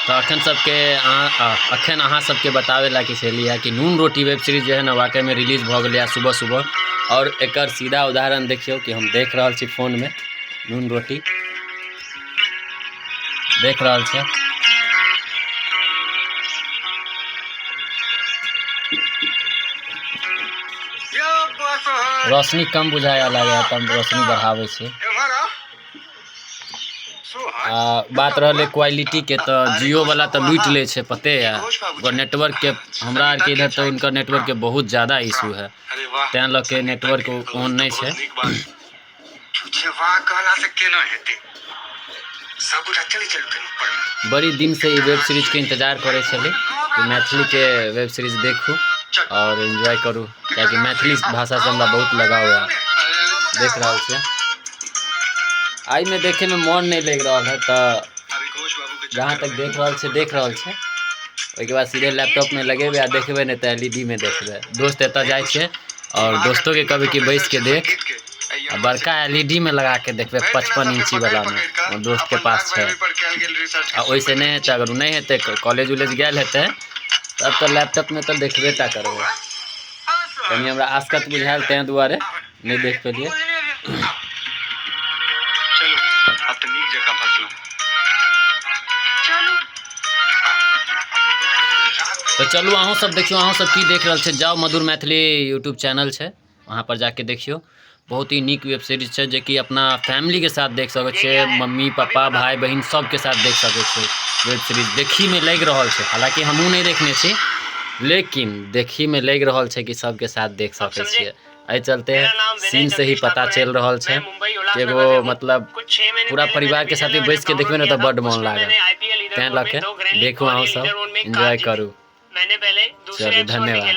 तऽ अखन सबके अहाँ अखन अहाँ सबके बताबै ला कि छलियै कि नून रोटी वेब सीरीज जे है ने वाकईमे रिलीज भऽ गेलै सुबह सुबह। आओर एकर सीधा उदाहरण देखियौ कि हम देख रहल छी फोनमे नून रोटी देख रहल छै। रोशनी कम बुझाए लागैए तऽ हम रोशनी बढ़ाबै छी। आ बात रहलै क्वालिटीके तऽ जियोवला तऽ लूटि लै छै, पते यऽ ओकर नेटवर्कके। हमरा आरके इधर तऽ हुनकर नेटवर्कके बहुत जादा इशू है, तैँ लऽ के नेटवर्क ऑन नहि छै। बड़ी दिनसँ ई वेब सीरीजके इंतजार करै छली कि मैथिलीके वेब सीरीज देखू आओर एन्जॉय करू, कियाकि मैथिली भाषासँ हमरा बहुत लगाव यऽ। देख रहल छियै, एहिमे देखैमे मोन नहि लागि रहल है, तऽ जहाँ तक देख रहल छै देख रहल छै, ओहिके बाद सीधे लैपटॉपमे लगेबै आ देखबै, नहि तऽ एलईडीमे देखबै। दोस्त एतऽ जाइ छै आओर दोस्तोके कहबै कि बैसिके देख आ बड़का एलईडीमे लगाके देखबै, 55 इंची वलामे हमर दोस्तके पास छै। आ ओहिसँ नहि हेतै, अगर नहि हेतै, कॉलेज उलेज गेल हेतै, तब तऽ लैपटॉपमे तऽ देखबे टा करबै। कनि हमरा आसकत बुझायल, ताहि दुआरे नहि देख पेलियै। तऽ चलू अहूँ सब देखियौ, अहूँ सब की देख रहल छै। जाउ, मधुर मैथिली यूट्यूब चैनल छै, वहाँ पर जाके देखियौ। बहुत ही नीक वेब सीरीज छै जेकि अपना फैमिलीके साथ देख सकै छियै, मम्मी पापा भाय बहिन सबके साथ देख सकै छियै। वेब सीरीज देखीमे लागि रहल छै, हालाँकि हमहूँ नहि देखने छी, लेकिन देखीमे लागि रहल छै कि सबके साथ देख सकै छियै। एहि चलते सीन से ही पता चलि रहल छै कि एगो मतलब पूरा परिवारके साथे बैसिके देखबै ने तऽ बड्ड मोन लागत। तैँ लऽ के देखू, अहूँ सब एन्जॉय करू। चलू, धन्यवाद।